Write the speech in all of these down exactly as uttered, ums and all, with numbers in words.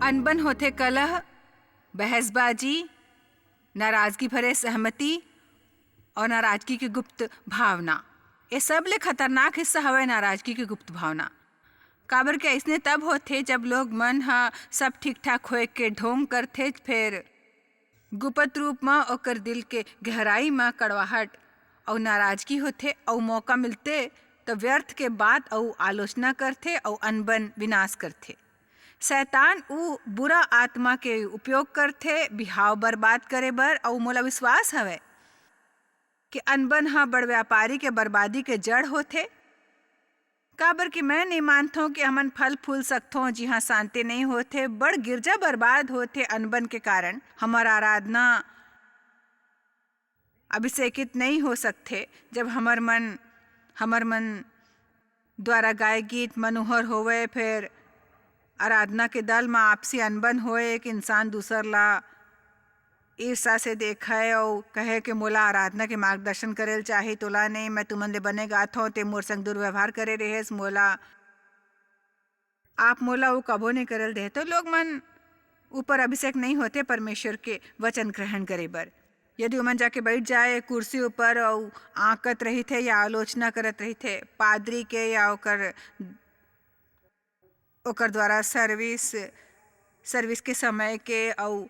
अनबन होथे कलह, बहसबाजी, नाराजगी भरे सहमति और नाराजगी के गुप्त भावना। ये सब ले खतरनाक हिस्सा हवय नाराजगी के गुप्त भावना। काबर के अइसने तब होथे, जब लोग मन ह सब ठीक ठाक होए के ढोंग करथे, फेर गुप्त रूप म ओकर दिल के गहराई म कड़वाहट अउ नाराजगी होथे, अउ मौका मिलथे त व्यर्थ के बात अउ आलोचना करथे अउ अनबन विनाश करथे। शैतान ऊ बुरा आत्मा के उपयोग करथे बिहाव बर्बाद करे बर, अउ मोला विश्वास हवय कि अनबन ह बड़ व्यापारी के बर्बादी के जड़ होथे। काबर कि मैं नहीं मानथों कि हमन फल फूल सकथों, जिहाँ शांति नहीं होथे। बड़ गिरजा बर्बाद होथे अनबन के कारण। हमर आराधना अभिषेकित नहीं हो सकथे, जब हमर मन, हमर मन द्वारा गाय गीत मनोहर होवे, फेर आराधना के दल म आपसी अनबन होए, एक इंसान दूसर ला ईर्षा से देखय अउ कहे कि मोला आराधना के मार्गदर्शन करेल चाही, तोला नहीं। मैं तुमन ले बने गाथों, ते मोर संग दुर्व्यवहार करे रहेस, मोला, आप मोला वो कभो नहीं करेल देहे। तो लोग मन ऊपर अभिषेक नहीं होते परमेश्वर के वचन ग्रहण करे बर। यदि ओमन जाके बैठ जाए कुर्सी ऊपर अउ आंकत रहिथे या आलोचना करत रहिथे पादरी के या ओकर, ओकर द्वारा सर्विस, सर्विस के समय के, अउ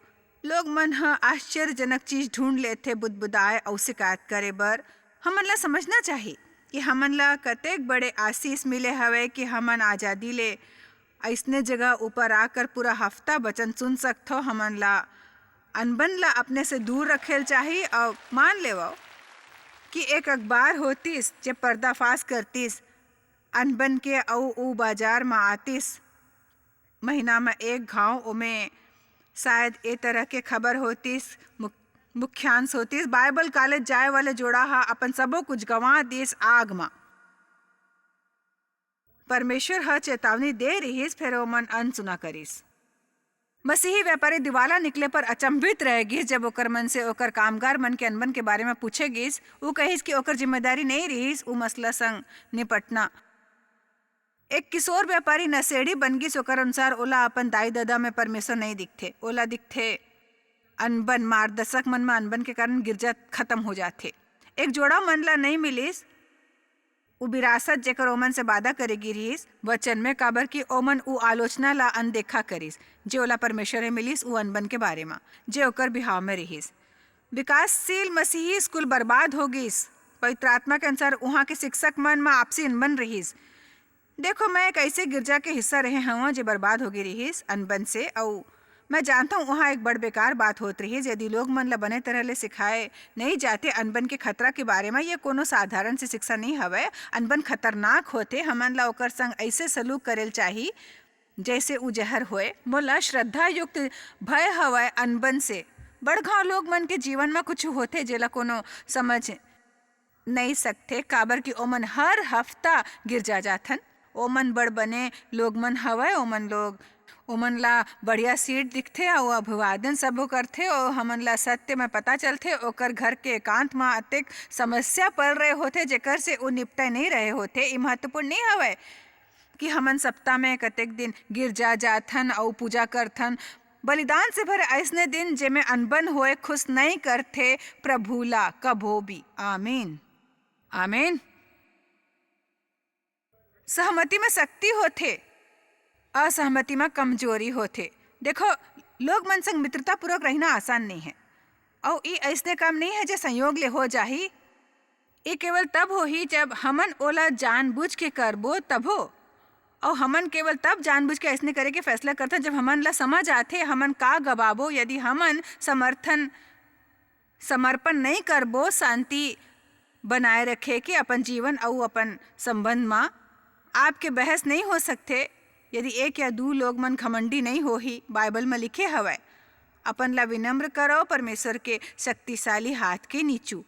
लोग मन ह आश्चर्यजनक चीज ढूंढ लेथे बुदबुदाए अउ शिकायत करे बर। हमन ला समझना चाही कि हमन ला कतेक बड़े आशीष मिले हवे कि हमन आजादी ले अइसने जगह ऊपर आकर पूरा हफ्ता वचन सुन सकथो। हमन ला अनबन ला अपने से दूर रखेल चाही अउ मान लेवो कि एक अखबार होतिस जे पर्दाफाश करतिस अनबन के, अउ ऊ बाजार म आतिस महीना म एक घाव। ओमे शायद ए तरह के खबर होतिस, मुख-, मुख्यांश होतिस, बाइबल कॉलेज जाए वाले जोड़ा ह अपन सबो कुछ गंवा दिस आग म। परमेश्वर ह चेतावनी दे रिहिस, फेर ओमन अनसुना करिस। मसीही व्यापारी दिवाला निकले पर अचंभित रह गिस, जब ओकर मन से ओकर कामगार मन के अनबन के बारे म पूछे गिस। ऊ कहिस कि ओकर जिम्मेदारी नहीं रिहिस ऊ मसला संग निपटना। एक किशोर व्यापारी नशेड़ी बन गिस, ओकर अनुसार ओला अपन दाई ददा में परमेश्वर नहीं दिखथे, ओला दिखथे अनबन। मार्गदर्शक मन म अनबन के कारण गिरजा खत्म हो जाथे। एक जोड़ा मन ला नहीं मिलिस, उ विरासत जेकर ओमन से वादा करे गे रिहिस वचन में, काबर कि ओमन उ आलोचना ला अनदेखा करिस, जे ओला परमेश्वर ले मिलिस, उ अनबन के बारे म, जे ओकर बिहाव में रिहिस। विकासशील मसीही स्कूल बर्बाद हो गिस। पवित्र आत्मा के अनुसार उहाँ के शिक्षक मन म आपसी अनबन रिहिस। देखो, मैं एक ऐसे गिरजा के हिस्सा रहे हवं, जे बर्बाद हो गे रिहिस अनबन से, अउ मैं जानथंव, उहाँ एक बड़ बेकार बात होत रिहिस। यदि लोग मन ल बने तरह ले सिखाए नइ जाथे अनबन के खतरा के बारे म, ये कोनो साधारण से शिक्षा नइ हवय। अनबन खतरनाक होथे, हमन ल ओकर संग ऐसे सलूक करेल चाही, जैसे उ जहर होय। मोला श्रद्धा युक्त भय हवय अनबन से। बड़घाव लोग मन के जीवन म कुछ होथे, जेला कोनो समझ नइ सकथे, काबर कि ओमन हर हफ्ता गिरजा जाथन। ओमन बड़ बने लोग मन हवय, ओमन लोग, ओमन ला बढ़िया सीट दिखथे अउ अभिवादन सबो करथे। ओ हमन ला सत्य में पता चलथे, ओकर घर के एकांत म अतेक समस्या पड़ रहे होथे, जेकर से ओ निपटे नइ रहे होथे। ई महत्वपूर्ण नइ हवय कि हमन सप्ताह में कतेक दिन गिरजा जाथन अउ पूजा करथन। बलिदान से भरे अइसने दिन, जेमे अनबन होए, खुश नइ करथे प्रभु ला कभो भी। आमीन। आमीन। सहमति में शक्ति होथे, असहमति में कमजोरी होथे। देखो, लोग मन संग मित्रतापूर्वक रहिना आसान नइ हे, अउ ई अइसने काम नइ हे, जे संयोग ले हो जाही। ई केवल तब होही, जब हमन ओला जानबूझ के करबो, तभो। अउ हमन केवल तब जानबूझ के अइसने करे के फैसला करथन, जब हमन ला समझ आथे, हमन का गवाबो। यदि हमन समर्थन, समर्पण नइ करबो, शांति बनाए रखे के अपन जीवन अउ अपन संबंध म, आपके बहस नइ हो सकथे। यदि एक या दू लोग मन घमंडी नइ होही, बाइबल म लिखे हवय, "अपन ला विनम्र करव परमेश्वर के शक्तिशाली हाथ के नीचू।"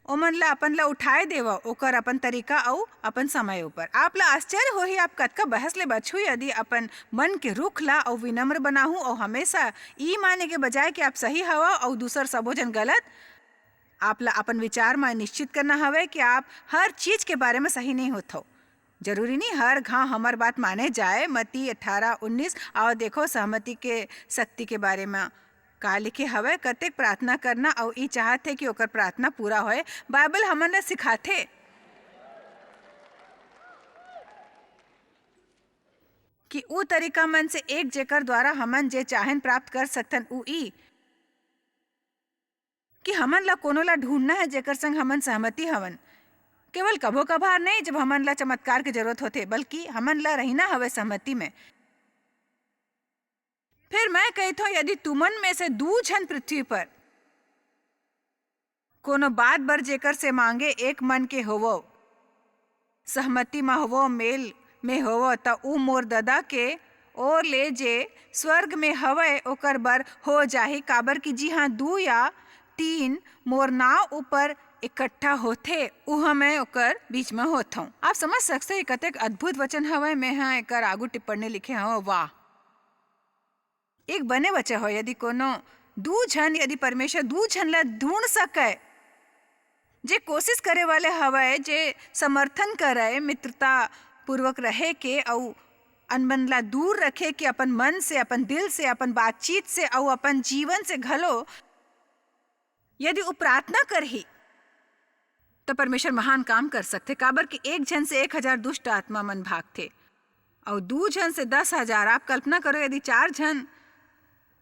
ओमन ला अपन ला उठाए देवव, ओकर अपन तरीका अउ अपन समय ऊपर। आप ला आश्चर्य होही, आप कतका बहस ले बचहू, यदि अपन मन के रुख ला अउ विनम्र बनाहू अउ हमेशा ई माने के बजाय कि आप सही हवव अउ दूसर सबो जन गलत। आप ला अपन विचार म निश्चित करना हवय कि आप हर चीज के बारे म सही नइ होथव। जरूरी नहीं हर घांव हमर बात माने जाए। मती अठारह उन्नीस, आओ देखो सहमति के शक्ति के बारे में का लिखे हवय, कतेक प्रार्थना करना अउ ई चाहत हे कि ओकर प्रार्थना पूरा होए। बाइबल हमन ला सिखाथे कि ऊ तरीका मन से एक जेकर द्वारा हमन जे चाहेन प्राप्त कर सकथन, ऊ ई कि हमन ला कोनो ला ढूंढना है जेकर संग हमन सहमति हवन। केवल कभो कभार नहीं जब हमन ला चमत्कार के जरूरत होथे, बल्कि हमन ला रहिना हवे सहमति में। फिर मैं कहिथों, यदि तुमन में से दू झन पृथ्वी पर कोनो बात बर जेकर से मांगे एक मन के होवो, सहमति म होवो, मेल में होवो, त ऊ मोर ददा के ओर ले जे स्वर्ग में हवय ओकर बर हो जाही, काबर कि जिहां दू या तीन मोर नाव ऊपर इकट्ठा होथे, उहां मैं ओकर बीच में होथंव। आप समझ सकते हो, ये कतेक अद्भुत वचन हवय। मैं हा एकर आगू टिप्पणी लिखे हवं, वाह। एक बने वचन हो, यदि कोनो दू झन, यदि परमेश्वर दू झन ला ढूंढ सकय, जे कोशिश करे वाले हवय, जे समर्थन करय, मित्रता पूर्वक रहे के अउ अनबन ला दूर रखे के, अपन मन से, अपन दिल से, अपन बातचीत से अउ अपन जीवन से घलो, यदि ऊ प्रार्थना करही, त परमेश्वर महान काम कर सकथे, काबर कि एक झन से एक हजार दुष्ट आत्मा मन भागथे, अउ दू झन से दस हजार। आप कल्पना करो, यदि चार झन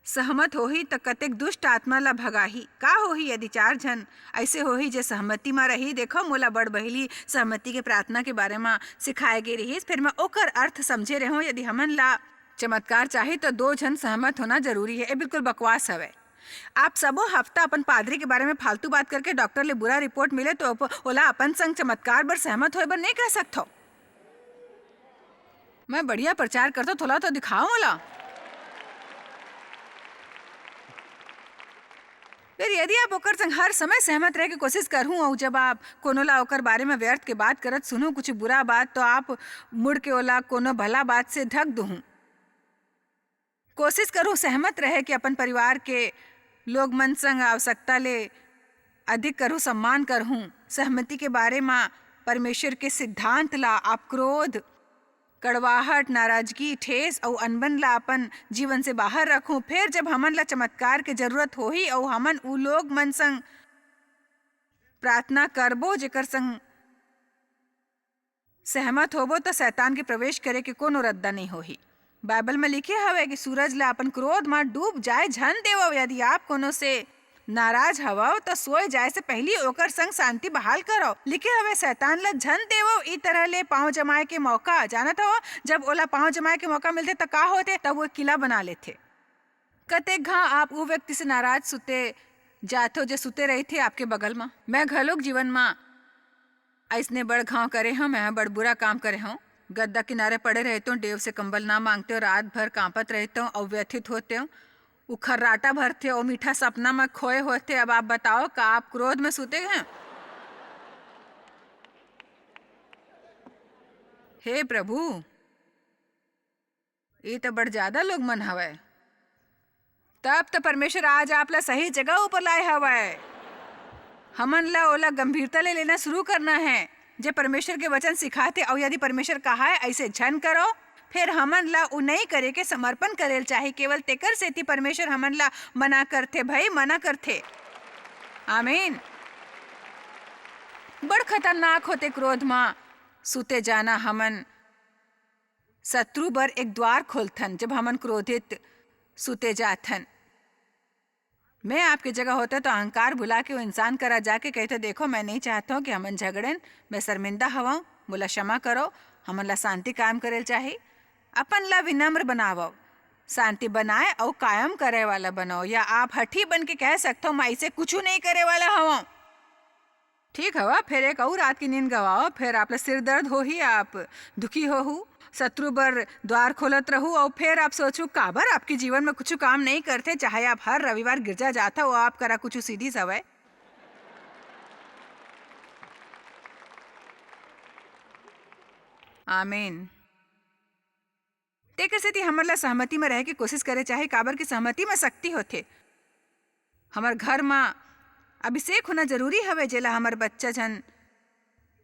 सहमत होही, त कतेक दुष्ट आत्मा ला भगाही। का होही, यदि चार झन ऐसे होही, जे सहमति म रही? देखो, मोला बड़ बहिली सहमति के प्रार्थना के बारे म सिखाए गे रिहिस, फिर मैं ओकर अर्थ समझे रेहों। यदि हमन ला चमत्कार चाही, त दो झन सहमत होना जरूरी हे। ए बिल्कुल बकवास हवय। आप सबो हफ्ता अपन पादरी के बारे में फालतू बात करके डॉक्टर ले बुरा रिपोर्ट मिले, तो ओप-, ओला अपन संग चमत्कार बर सहमत होए बर नहीं कह सकथो। मैं बढ़िया प्रचार करथों, थोला तो दिखाओ मोला। फिर यदि आप ओकर संग हर समय सहमत रहे के कोशिश करहूं, अउ जब आप कोनो ला ओकर बारे में व्यर्थ के बात करत सुनहूं, कुछ बुरा बात, तो आप मुड़ के ओला कोनो भला बात से ढक दुहूं। कोशिश करहूं सहमत रहे कि अपन परिवार के लोग मन संग आवश्यकता ले अधिक करहूं, सम्मान करहूं। सहमति के बारे म परमेश्वर के सिद्धांत ला आप क्रोध, कड़वाहट, नाराजगी, ठेस अउ अनबन ला अपन जीवन से बाहर रखहूं। फेर जब हमन ला चमत्कार के जरूरत होही अउ हमन उ लोग मन संग प्रार्थना करबो जेकर संग सहमत होबो, त शैतान के प्रवेश करे के कोनो रद्दा नइ होही। बाइबल म लिखे हवय कि सूरज ला अपन क्रोध म डूब जाय झन देवव। यदि आप कोनो से नाराज हवव, त सोए जाय से पहिली ओकर संग शांति बहाल करव। लिखे हवय, शैतान ला झन देवव ई तरह ले पांव जमाए के मौका। जानत हव, जब ओला पांव जमाए के मौका मिलथे, त का होथे? तब वो किला बना लेथे। कतेक घांव आप उ व्यक्ति से नाराज सुते जाथो, जे सुते रहिथे आपके बगल म। मैं घलोक जीवन म अइसने बड़ घांव करे हंव, मैं ह बड़ बुरा काम करे हंव। गद्दा किनारे पड़े रहितों, डेव से कंबल ना मांगतेंव, रात भर कांपत रहितों अउ व्यथित होतेंव। उ खर्राटा भरथे अउ मीठा सपना म खोए होथे। अब आप बताओ, का आप क्रोध म सुते हैं? हे प्रभु, ये तो बड़ ज्यादा लोग मन हवय। तब तो परमेश्वर आज आप ला सही जगह ऊपर लाए हवय। हमन ला ओला गंभीरता ले लेना शुरू करना है। जे परमेश्वर के वचन सिखाथे, अउ यदि परमेश्वर कहाय, "ऐसे झन करो," फिर हमन ला उ नई करे के समर्पण करेल चाही। केवल तेकर सेती परमेश्वर हमन ला मना करथे, भाई, मना करथे। आमीन। बड़ खतरनाक होथे क्रोध म सुते जाना। हमन शत्रु बर एक द्वार खोलथन, जब हमन क्रोधित सुते जाथन। मैं आपके जगह होता तो अहंकार भुला के वो इंसान करा जाके कहते, "देखो, मैं नहीं चाहता हूँ कि हमन झगड़न, मैं शर्मिंदा हवं, मोला क्षमा करो, हमन ला शांति कायम करेल चाही।" अपन ला विनम्र बनावव, शांति बनाए अउ कायम करे वाला बनाओ। या आप हठी बन के कह सकते हो, "मैं इसे कुछ नहीं करे वाला हवं।" ठीक हवा, फेर एक अउ रात की नींद गवाओ, फेर आप ला सिर दर्द होही, आप दुखी होहू, शत्रु बर द्वार खोलत रहू, अउ फेर आप सोचू, काबर आपके जीवन में कुछ काम नहीं करथे, चाहे आप हर रविवार गिरजा जात हो, आप करा कुछ सीधी सवय। आमीन। तेकर सेती हमन ला सहमति म रहे के कोशिश करे चाही, काबर कि सहमति म शक्ति होथे। हमर घर म अभिषेक होना जरूरी हवे, जेला हमर बच्चा झन,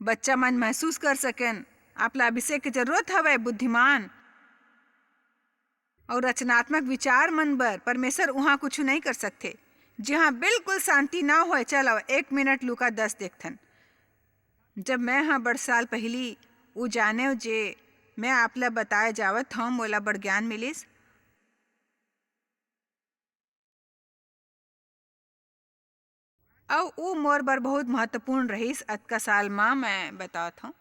बच्चा मन महसूस कर सकेन। आप ला अभिषेक के जरूरत हवय, बुद्धिमान अउ रचनात्मक विचार मन बर। परमेश्वर उहाँ कुछु नइ कर सकथे। जिहाँ बिल्कुल शांति ना होय, चलव एक मिनट लूका दस देखथन। जब मैं ह बड़ साल पहिली उ जानेव जे मैं आप ला बताए जावत हंव, मोला बड़ ज्ञान मिलिस। अउ उ मोर बर बहुत महत्वपूर्ण रहिस। अतका साल म मैं बतात हंव।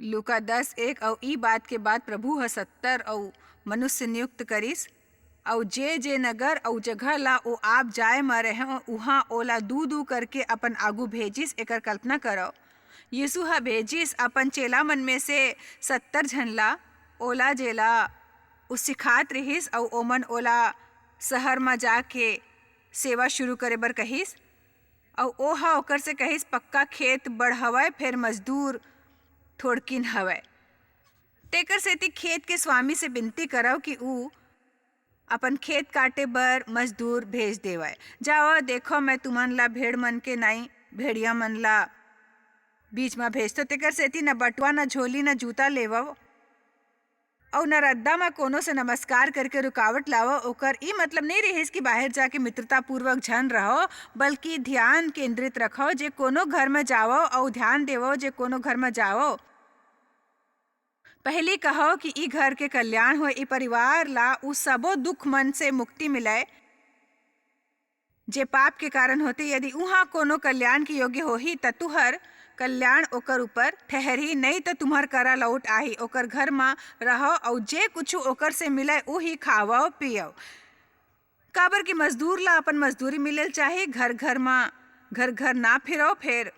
लूका दस एक, अउ ई बात के बाद प्रभु ह सत्तर अउ मनुष्य नियुक्त करिस, अउ जे जे नगर अउ जगह ला ओ आप जाए म रहेंव, उहाँ ओला दू-दू करके अपन आगू भेजिस। एकर कल्पना करव, यीशु ह भेजिस अपन चेला मन में से सत्तर झन ला, ओला जेला उ सिखात रिहिस, अउ ओमन ओला शहर म जाके सेवा शुरू करे बर कहिस। अउ ओह ओकर से कहिस, "पक्का खेत बड़ हवय, फेर मजदूर थोड़किन हवय। तेकर सेती खेत के स्वामी से बिनती करव कि ऊ अपन खेत काटे बर मजदूर भेज देवय। जावव, देखव, मैं तुमन ला भेड़ मन के नाई, भेड़िया मन ला बीच म भेजथंव। तेकर सेती न बटुआ, न झोली, न जूता लेवव, अउ न रद्दा म कोनो से नमस्कार करके रुकावट लावव।" ओकर ई मतलब नइ रिहिस कि बाहिर जाके मित्रतापूर्वक झन रहव, बल्कि ध्यान केंद्रित रखव जे कोनो घर म जावव, अउ ध्यान देवव जे कोनो घर म जावव। पहिली कहव कि ई घर के कल्याण होय, ई परिवार ला उ सबो दुख मन से मुक्ति मिलय, जे पाप के कारण होथे। यदि उहाँ कोनो कल्याण के योग्य होही, त तुहर कल्याण ओकर ऊपर ठहरही, नई त तुम्हर करा लौट आही। ओकर घर म रहव, अउ जे कुछु ओकर से मिलय, उही खावव, पीयव। काबर कि मजदूर ला अपन मजदूरी मिलेल चाही। घर घर म, घर घर ना फिरव। फेर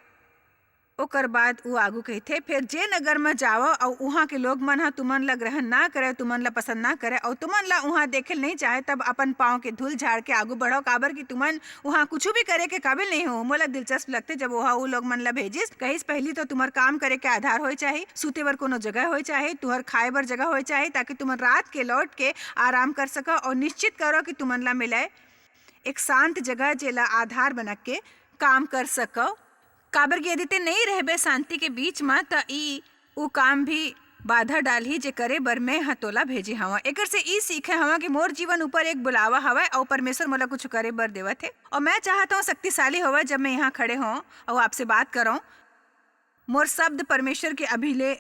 ओकर बाद उ आगू कहिथे, "फेर जे नगर म जावव अउ उहाँ के लोग मन ह तुमन ला ग्रहण ना करय, तुमन ला पसंद ना करय अउ तुमन ला उहाँ देखे ल नइ चाहे, तब अपन पाँव के धूल झाड़ के आगू बढ़व, काबर कि तुमन उहाँ कुछु भी करे के काबिल नइ हो।" मोला दिलचस्प लगथे, जब ओहा उ लोग मन ला भेजिस, कहिस, "पहिली तो तुम्हर काम करे के आधार होय चाही, सूते बर कोनो जगह होय चाही, तुहर खाए बर जगह होय चाही, ताकि तुमन रात के लौट के आराम कर सकव अउ निश्चित करव कि तुमन ला मिलय एक शांत जगह, जेला आधार बना के काम कर सकव।" काबर कि यदि ते नइ रहबे शांति के बीच म, त ई उ काम भी बाधा डालही, जे करे बर मैं ह तोला भेजे हवं। एकर से ई सीखे हवं कि मोर जीवन ऊपर एक बुलावा हवय अउ परमेश्वर मोला कुछ करे बर देवत हे। अउ मैं चाहत हवं शक्तिशाली होवय, जब मैं यहाँ खड़े हों अउ आपसे बात करौं। मोर शब्द परमेश्वर के अभिले-,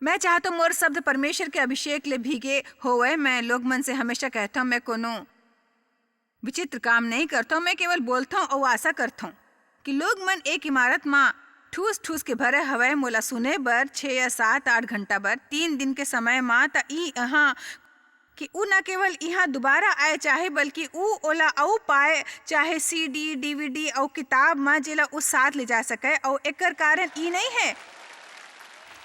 मैं चाहत हवं मोर शब्द परमेश्वर के अभिषेक ले भीगे होवय। मैं लोग मन से हमेशा कहत हवं, मैं कोनो विचित्र काम नइ करथौं, मैं केवल बोलथौं अउ आशा करथौं कि लोग मन एक इमारत म ठूस ठूस के भरे हवय, मोला सुने बर छह या सात आठ घंटा बर, तीन दिन के समय म, त ई यहाँ कि उ न केवल इहाँ दोबारा आए चाहे, बल्कि उ ओला अउ पाए, चाहे सीडी, डीवीडी अउ किताब म, जेला उ साथ ले जा सकय। अउ एकर कारण ई नइ हे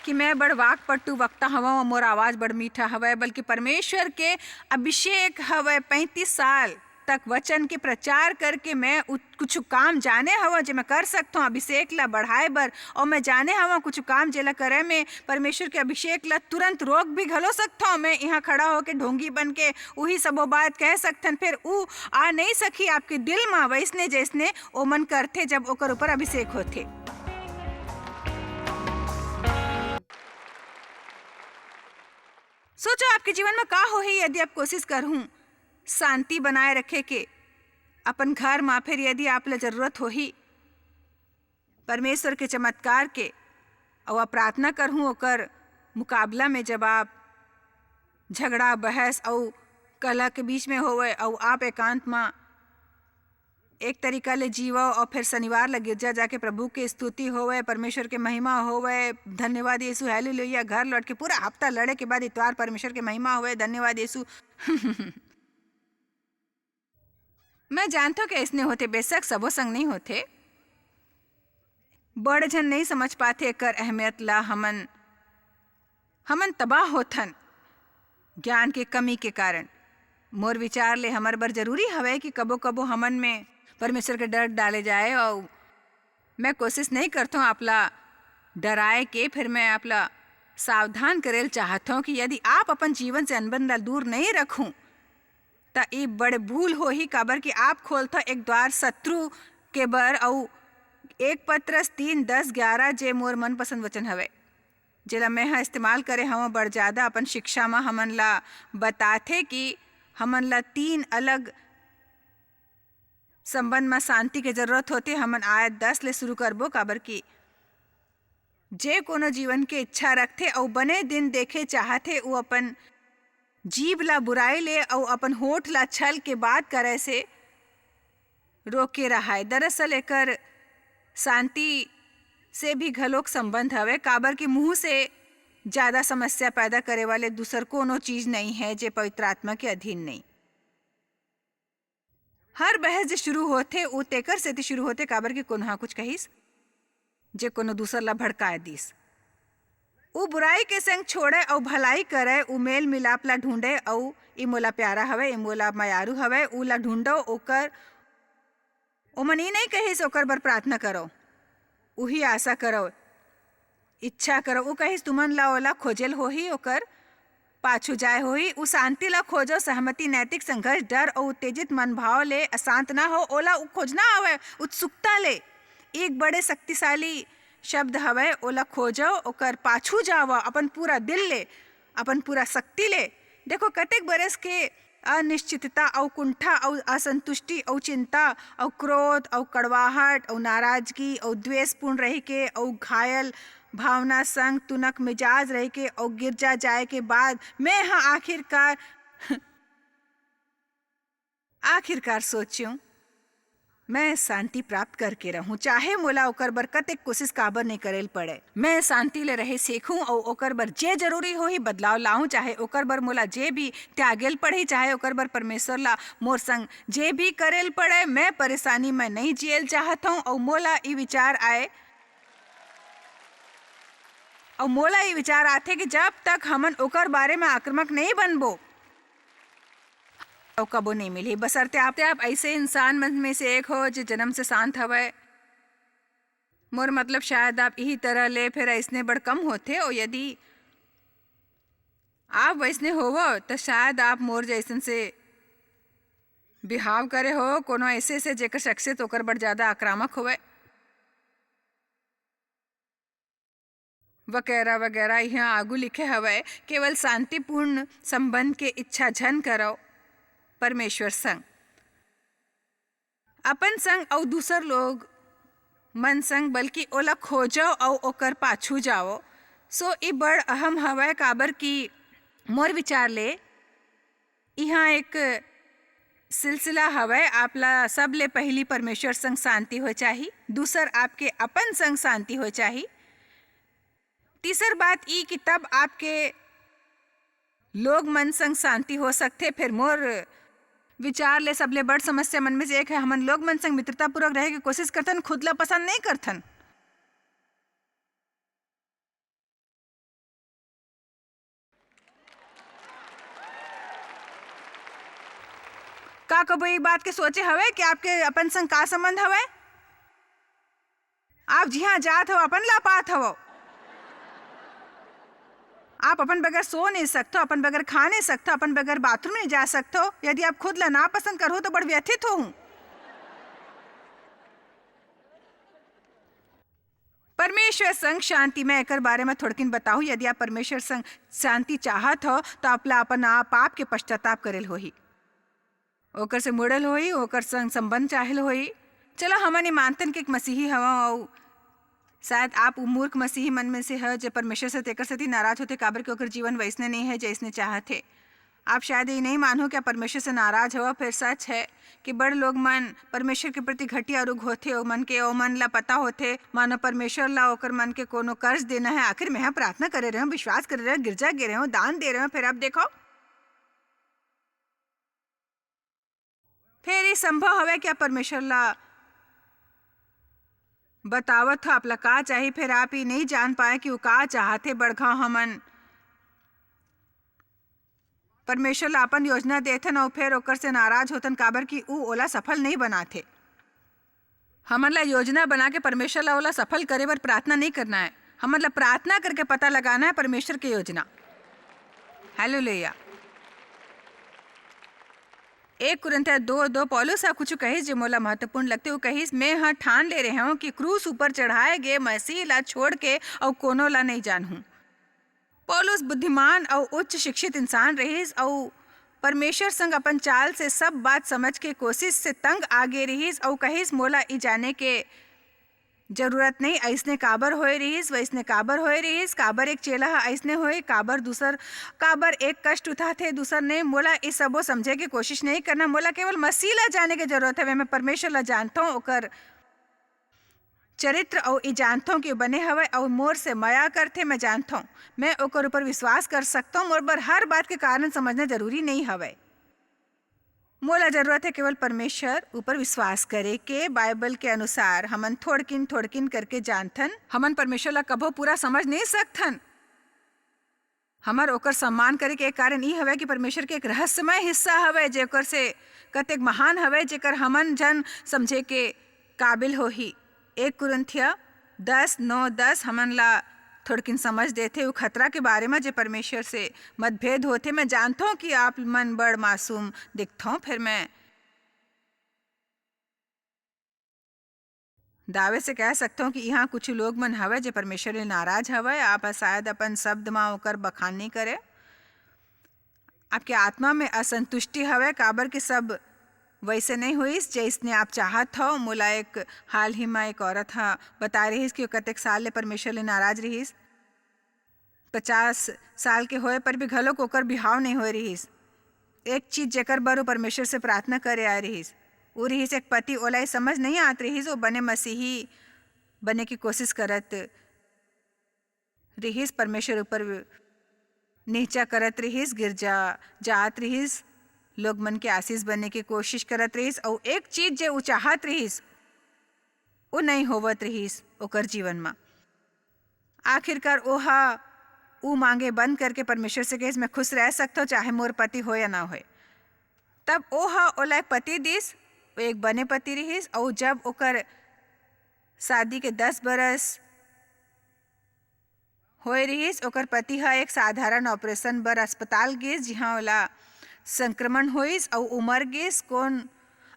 कि मैं बड़ वाकपटु वक्ता हवं अउ मोर आवाज बड़ मीठा हवय, बल्कि परमेश्वर के अभिषेक हवय। पैंतीस साल तक वचन के प्रचार करके मैं उ-, कुछ काम जाने हवं, जे मैं कर सकथौं अभिषेक ला बढ़ाए बर, अउ मैं जाने हवं कुछ काम, जेला करे में परमेश्वर के अभिषेक ला तुरंत रोक भी घलो सकथौं। मैं इहाँ खड़ा होके ढोंगी बन के उही सबो बात कह सकथन, फेर उ आ नइ सकही आपके दिल म वइसने जइसने ओमन करथे, जब ओकर ऊपर अभिषेक होथे। सोचो, आपके जीवन म का होही, यदि आप कोशिश करहूं शांति बनाए रखे के अपन घर म, फेर यदि आप ला जरूरत होही परमेश्वर के चमत्कार के, अउ आप प्रार्थना करहूं ओकर मुकाबला में, जब आप झगड़ा, बहस अउ कलह के बीच में होवय, अउ आप एकांत म एक तरीका ले जीवव, अउ फेर शनिवार ल गिरजा जाके प्रभु के स्तुति होवय, परमेश्वर के महिमा होवय, धन्यवाद यीशु, हालेलुया। घर लौट के पूरा हफ्ता लड़े के बाद इतवार परमेश्वर के महिमा होवय, धन्यवाद यीशु। मैं जानथों कि अइसने होथे, बेशक सबो संग नइ होथे। बड़ झन नइ समझ पाथे एकर अहमियत ला। हमन, हमन तबाह होथन ज्ञान के कमी के कारण। मोर विचार ले हमर बर जरूरी हवय कि कबो-कबो हमन में परमेश्वर के डर डाले जाए। अउ मैं कोशिश नइ करथौं आप ला डराए के, फेर मैं आप ला सावधान करे ल चाहत हौं कि यदि आप अपन जीवन से अनबन ला दूर नइ रखहू, त ए बड़ भूल होही, काबर कि आप खोलथव एक द्वार शत्रु के बर, अउ एक पत्रस तीन, दस, ग्यारह, जे मोर मनपसंद वचन हवय, जेला मैं ह इस्तेमाल करे हवं बड़ ज्यादा अपन शिक्षा म, हमन ला बताथे कि हमन ला तीन अलग संबंध म शांति के जरूरत होथे। हमन आयत दस ले शुरू करबो, काबर कि जे कोनो जीवन के इच्छा रखथे अउ बने दिन देखे चाहथे, वो अपन जीभ ला बुराई ले अउ अपन होठ ला छल के बात करे से रोके रहाय। दरअसल एकर शांति से भी घलोक संबंध हवे, काबर कि मुंह से ज्यादा समस्या पैदा करे वाले दूसर कोनो चीज नइ है, जे पवित्र आत्मा के अधीन नइ। हर बहस जे शुरू होथे, उ तेकर सेती शुरू होथे, काबर कि कोनो ह कुछ कहिस, जे कोनो दूसर ला भड़काए दिस। उ बुराई के संग छोड़े अउ भलाई करे, उ मेल मिलाप ला ढूंढे, अउ ई मोला प्यारा हवय, ई मोला मयारू हवय, उ ला ढूंढो, ओकर, ओमन ई नइ कहिस, "ओकर बर प्रार्थना करो, उही आशा करो, इच्छा करो।" उ कहिस, "तुमन ला ओला खोजेल होही, ओकर पाछू जाय होही।" उ शांति ला खोजो, सहमति, नैतिक संघर्ष, डर अउ उत्तेजित मनभाव ले अशांत ना हो, ओला उ खोजना हवय, उत्सुकता ले। एक बड़े शक्तिशाली शब्द हवय, ओला खोजो, ओकर पाछू जावो, अपन पूरा दिल ले, अपन पूरा शक्ति ले। देखो, कतेक बरस के अनिश्चितता अउ कुंठा अउ असंतुष्टि अउ चिंता अउ क्रोध अउ कड़वाहट अउ नाराजगी अउ द्वेषपूर्ण रहिके अउ घायल भावना संग तुनक मिजाज रहिके अउ गिरजा जाए के बाद मैं ह आखिरकार, आखिरकार सोच्यों, मैं शांति प्राप्त करके रहूं, चाहे मोला ओकर बर कतेक कोशिश काबर नइ करे ल पड़े। मैं शांति ले रहे सीखूं अउ ओकर बर जे जरूरी होही बदलाव लाऊं, चाहे ओकर बर मोला जे भी त्यागे ल पड़ही, चाहे ओकर बर परमेश्वर ला मोर संग जे भी करे ल पड़े। मैं परेशानी में नइ जिए ल चाहत हूं अउ मोला ई विचार आए, अउ मोला ई विचार आथे कि जब तक हमन ओकर बारे में आक्रामक नइ बनबो, अउ कबो नइ मिलही। बशर्ते आप, आप ऐसे इंसान मन में से एक हो, जे जन्म से शांत हवय। मोर मतलब, शायद आप इही तरह ले फेर अइसने बड़ कम होथे, अउ यदि आप वैसने होवो, त शायद आप मोर जैसन से बिहाव करे हो, कोनो ऐसे से, जेकर शख्सियत ओकर बड़ ज्यादा आक्रामक होवय। वगैरह वगैरह इहाँ आगू लिखे हवय, "केवल शांतिपूर्ण संबंध के इच्छा झन करव परमेश्वर संग, अपन संग अउ दूसर लोग मन संग, बल्कि ओला खोजव अउ ओकर पाछू जावव।" So, ई बड़ अहम हवय, काबर कि मोर विचार ले इहाँ एक सिलसिला हवय, आपला सबले पहिली परमेश्वर संग शांति होय चाही, दूसर आपके अपन संग शांति होय चाही, तीसर बात ई कि तब आपके लोग मन संग शांति हो सकथे। फेर मोर विचार ले सबले बड़ समस्या मन में से एक है, हमन लोग मन संग मित्रतापूर्वक रहे के कोशिश करथन, खुद ला पसंद नहीं करथन। का कबो एक बात के सोचे हवे कि आपके अपन संग का संबंध हवे? आप जिहाँ जात हव, अपन ला पात हव। आप अपन बगैर सो नहीं सकथो, अपन बगैर खा नहीं सकथो, अपन बगैर बाथरूम नहीं जा सकथो। यदि आप खुद ला नापसंद करहू, तो बड़ व्यथित होहू। परमेश्वर संग शांति, मैं एकर बारे में थोड़किन बताहूँ। यदि आप परमेश्वर संग शांति चाहत हो, तो आप ला अपन आप पाप के पश्चाताप करेल होही, ओकर से मुड़ेल होही, ओकर संग संबंध चाहेल होही। चलो, हमन ये मानथन कि एक मसीही हवं, अउ शायद आप उ मूर्ख मसीही मन में से ह, जे परमेश्वर से तेकर सेती नाराज होथे, काबर कि ओकर जीवन वैसने नहीं है, जैसने चाहत हे। आप शायद ये नहीं मानो कि आप परमेश्वर से नाराज हव, फिर सच है कि बड़ लोग मन परमेश्वर के प्रति घटिया रुख होथे। ओ मन के, ओ मन ला पता होथे, मानो परमेश्वर ला ओकर मन के कोनो कर्ज देना है। आखिर मैं ह प्रार्थना करे रहूं, विश्वास करे रहूं, गिरजा गे रहूं, दान दे रहूं, फिर अब देखो, फिर ये संभव हवे कि आप परमेश्वर ला बतावत हो, आप ला का चाही, फिर आप ये नहीं जान पाए कि वो का चाहत हे। बड़घा हमन परमेश्वर ला अपन योजना देथन अउ फेर ओकर से नाराज होथन, काबर कि ऊ ओला सफल नइ बनाथे। हमन ला योजना बना के परमेश्वर ला ओला सफल करे बर प्रार्थना नइ करना है। हमन ला प्रार्थना करके पता लगाना है परमेश्वर के योजना। हालेलुया। एक कुरिन्थिया दो दो, पौलुस ह कुछ कहिस जे मोला महत्वपूर्ण लगथे। वो कहिस, "मैं ह ठान ले रहे हूँ कि क्रूस ऊपर चढ़ाए गए मसीह ला छोड़ के अउ कोनो ला नहीं जानहूँ।" पौलुस बुद्धिमान अउ उच्च शिक्षित इंसान रहिस अउ परमेश्वर संग अपन चाल से सब बात समझ के कोशिश से तंग आ गे रहिस अउ कहिस, "मोला ई जाने के जरूरत नहीं, अइसने काबर होए रहिस, वइसने काबर होए रहिस, काबर एक चेला ह अइसने होए, काबर दूसर, काबर एक कष्ट उठाथे, दूसर ने। मोला ई सबो समझे के कोशिश नहीं करना, मोला केवल मसीह ला जाने के जरूरत हवे। मैं परमेश्वर ला जानथों, ओकर चरित्र अउ ई जानथों कि बने हवय अउ मोर से मया करथे, मैं जानथों। मैं ओकर ऊपर विश्वास कर सकथों, मोर बर हर बात के कारण समझना जरूरी नहीं हवय।" मोला जरूरत है केवल परमेश्वर ऊपर विश्वास करे के। बाइबल के अनुसार हमन थोड़किन थोड़किन करके जानथन। हमन परमेश्वर ला कभो पूरा समझ नहीं सकथन। हमर ओकर सम्मान करे के एक कारण ई हवय कि परमेश्वर के एक रहस्यमय हिस्सा हवय, जेकर से कतेक महान हवय, जेकर हमन झन समझे के काबिल होही। एक कुरिन्थिया दस नौ दस हमन ला थोड़किन समझ देथे, उ खतरा के बारे म, जे परमेश्वर से मतभेद होथे। मैं जानथों कि आप मन बड़ मासूम दिखथों, फिर मैं दावे से कह सकथों कि इहाँ कुछ लोग मन हवय, जे परमेश्वर ले नाराज हवय। आप ह शायद अपन शब्द म ओकर बखान नहीं करे। आपके आत्मा में असंतुष्टि हवय, काबर कि सब वैसे नहीं होइस, जैसने आप चाहत हव। मोला एक, हाल ही में एक औरत ह बताए रहिस कि वो कतेक साल ले परमेश्वर ले नाराज रहिस। पचास साल के होए पर भी घलोक ओकर बिहाव नहीं होए रहिस। एक चीज जेकर बर वो परमेश्वर से प्रार्थना करे आए रहिस, वो रहिस एक पति। ओला ये समझ नहीं आत रहिस, वो बने मसीही बने की कोशिश करत रिहिस, परमेश्वर ऊपर निहचा करत रिहिस, गिरजा जात रिहिस, लोग मन के आशीष बने के कोशिश करत रिहिस, अउ एक चीज जे उ चाहत रिहिस, उ नइ होवत रिहिस ओकर जीवन म। आखिरकार ओहा उ मांगे बंद करके परमेश्वर से कहिस, "मैं खुश रह सकथव, चाहे मोर पति होय या ना होय।" तब ओहा ओला एक पति दिस, वो एक बने पति रिहिस, अउ जब ओकर शादी के दस बरस होए रिहिस, ओकर पति ह एक साधारण ऑपरेशन बर अस्पताल गिस, जिहां ओला संक्रमण होइस अउ उ मर गिस। कोन,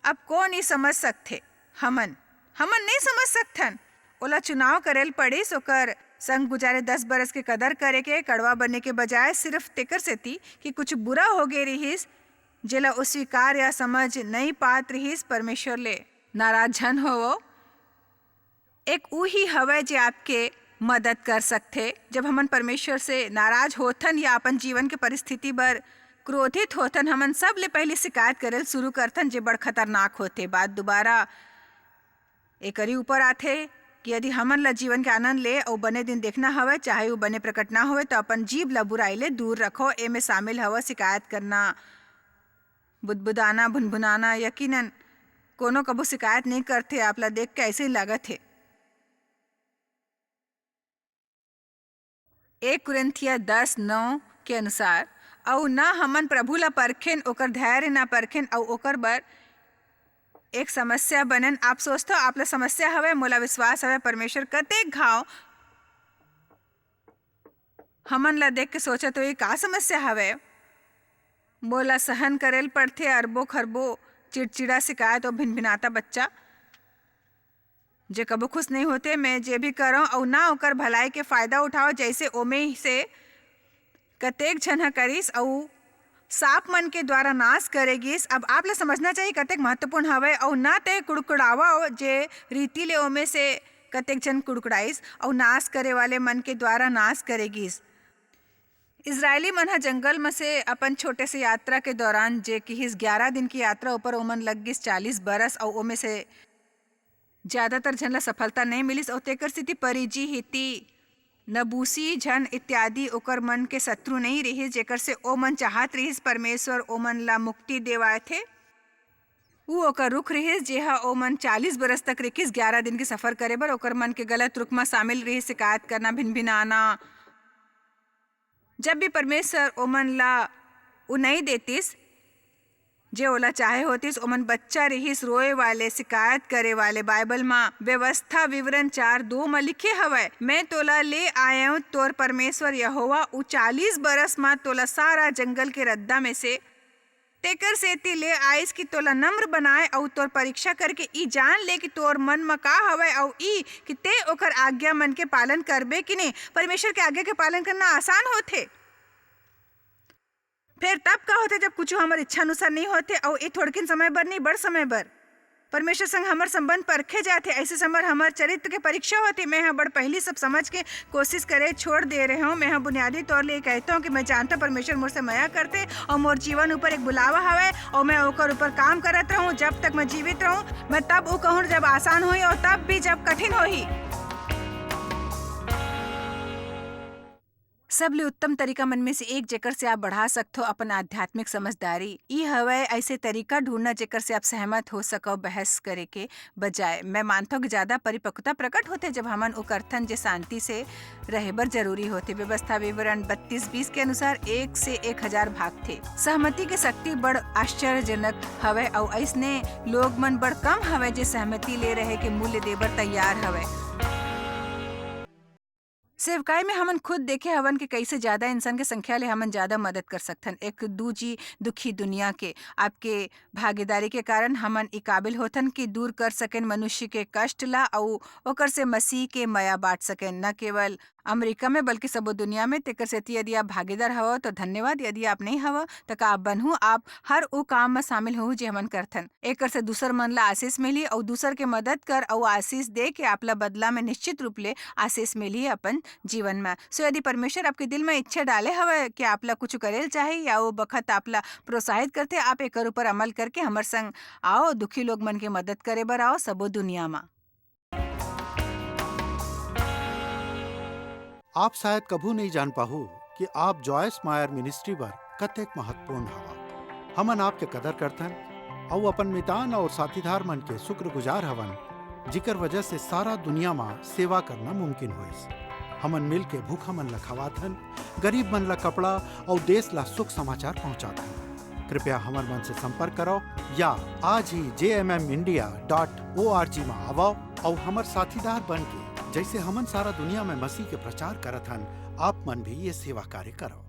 अब कोन ई समझ सकथे? हमन, हमन नइ समझ सकथन। ओला चुनाव करे ल पड़िस, ओकर संग गुजारे दस बरस के कदर करे के, कड़वा बने के बजाय, सिर्फ तेकर सेती कि कुछ बुरा हो गे रिहिस, जेला ओ स्वीकार या समझ नइ पात रिहिस। परमेश्वर ले नाराज झन होवो। एक उही हवय जे आपके मदद कर सकथे। जब हमन परमेश्वर से नाराज होथन या अपन जीवन के परिस्थिति बर क्रोधित होथन, हमन सबले पहिली शिकायत करे ल शुरू करथन, जे बड़ खतरनाक होथे। बात दोबारा एकरी ऊपर आथे कि यदि हमन ल जीवन के आनंद ले अउ बने दिन देखना हवय, चाहे वो बने प्रकट ना होवय, तो अपन जीभ ल बुराई ले दूर रखो। एमे शामिल हवय शिकायत करना, बुदबुदाना, भुनभुनाना। यकीनन कोनो कभू शिकायत नइ करथे। आप ला देख के ऐसे ही लागत हे। एक कुरिन्थिया दस नौ के अनुसार, "अउ न हमन प्रभु ला परखेन, ओकर धैर्य न परखेन, अउ ओकर बर एक समस्या बनन।" आप सोचथव, आप ला समस्या हवय, मोला विश्वास हवय, परमेश्वर कतेक घाव हमन ला देख के सोचत होही, "का समस्या हवय? मोला सहन करे ल पड़थे अरबो खरबो चिड़चिड़ा, शिकायत अउ भिनभिनाता बच्चा, जे कभू खुश नहीं होते। मैं जे भी करंव अउ ना ओकर भलाई के फायदा उठाओ, जैसे ओमे से कतेक झन ह करिस अउ सांप मन के द्वारा नाश करे गिस।" अब आप ला समझना चाहिए, कतेक महत्वपूर्ण हवय, "अउ ना ते कुड़कुड़ावा, जे रीति ले ओमे से कतेक झन कुड़कुड़ाइस, अउ नाश करे वाले मन के द्वारा नाश करे गिस।" इजरायली मन ह जंगल म से अपन छोटे से यात्रा के दौरान, जे किहिस ग्यारह दिन की यात्रा, ऊपर ओमन लग गिस चालीस बरस, अउ ओमे से ज्यादातर झन ला सफलता नइ मिलिस, अउ तेकर सेती परिजी, हिती, नबूसी झन इत्यादि ओकर मन के शत्रु नइ रिहिस, जेकर से ओमन चाहत रिहिस परमेश्वर ओमन ला मुक्ति देवाए थे। ऊ ओकर रुख रिहिस, जेहा ओमन चालीस बरस तक रिखिस, ग्यारह दिन के सफर करे बर। ओकर मन के गलत रुख म शामिल रिहिस शिकायत करना, भिनभिनाना। जब भी परमेश्वर ओमन ला उ नइ देतिस, जे ओला चाहे होतिस, ओमन बच्चा रिहिस, रोए वाले, शिकायत करे वाले। बाइबल म व्यवस्था विवरण चार दो म लिखे हवय, "मैं तोला ले आयेंव, तोर परमेश्वर यहोवा, उ चालीस बरस म तोला सारा जंगल के रद्दा में से तेकर सेती ले आइस कि तोला नम्र बनाए अउ तोर परीक्षा करके ई जान ले कि तोर मन म का हवय अउ ई कि ते ओकर आज्ञा मन के पालन करबे कि नहीं। परमेश्वर के आज्ञा के पालन करना आसान होथे। फेर तब का होथे, जब कुछु हमर इच्छा अनुसार नहीं होथे अउ ए थोड़किन समय बर नहीं, बड़ समय बर परमेश्वर संग हमर संबंध परखे जाथे, ऐसे समय हमर चरित्र के परीक्षा होथे। मैं ह बड़ पहिली सब समझ के कोशिश करे छोड़ दे रहे हूँ। मैं ह बुनियादी तौर ले कहता हूँ कि मैं जानता परमेश्वर मोर से मया करथे अउ मोर जीवन ऊपर एक बुलावा हवय अउ मैं ओकर ऊपर काम करत रहूँ। जब तक मैं जीवित रहूँ, मैं तब उ कहूँ जब आसान होही अउ तब भी जब कठिन होही। सबले उत्तम तरीका मन में से एक, जेकर से आप बढ़ा सकथो अपन आध्यात्मिक समझदारी, ई हवय ऐसे तरीका ढूंढना, जेकर से आप सहमत हो सको बहस करे के बजाय। मैं मानथो कि ज्यादा परिपक्वता प्रकट होथे, जब हमन उ करथन, जे शांति से रहे बर जरूरी होथे। व्यवस्था विवरण बत्तीस बीस के अनुसार एक से एक हजार भागथे। सहमति के शक्ति बड़ आश्चर्यजनक हवय, अउ अइसने लोग मन बड़ कम हवय, जे सहमति ले रहे के मूल्य दे बर तैयार हवय। सेवकाई में हमन खुद देखे हवन कि कैसे ज्यादा इंसान के संख्या ले हमन ज्यादा मदद कर सकथन। एक दूजी दुखी दुनिया के आपके भागीदारी के कारण हमन ई काबिल होथन कि दूर कर सकेन मनुष्य के कष्ट ला अउ ओकर से मसीह के मया बांट सकेन, न केवल अमेरिका में बल्कि सबो दुनिया में। तेकर सेती यदि आप भागीदार हवो तो धन्यवाद, यदि आप नहीं हवो तो का आप बनहू? आप हर ओ काम म शामिल होहू जे हमन करथन। एकर से दूसर मन ला आशीष मिलही अउ दूसर के मदद कर अउ आशीष दे के आप ला बदला में निश्चित रूप ले आशीष मिलही अपन जीवन में। So यदि परमेश्वर आपके दिल में इच्छा डाले हवय कि आप ला कुछ करे ल चाही या वो बखत आप ला प्रोत्साहित करथे, आप एकर ऊपर अमल करके हमर संग आओ, दुखी लोग मन के मदद करे बर आओ सबो दुनिया मा। आप शायद कभू नहीं जान पाहू कि आप जॉयस मायर मिनिस्ट्री बर कतेक महत्वपूर्ण हवा। हमन आपके कदर करथन अउ अपन मितान अउ साथीदार मन के शुक्रगुजार हवन, जिकर वजह से सारा दुनिया मा सेवा करना मुमकिन होइस। हमन मिल के भूखा मन ला खवाथन, गरीब मन ला कपड़ा अउ देश ला सुख समाचार पहुंचाथन। कृपया हमर मन से संपर्क करो या आज ही जे M M India dot O R G मा आवो अउ हमर साथीदार बन के, जैसे हमन सारा दुनिया में मसीह के प्रचार करत हन, आप मन भी ये सेवा कार्य करो।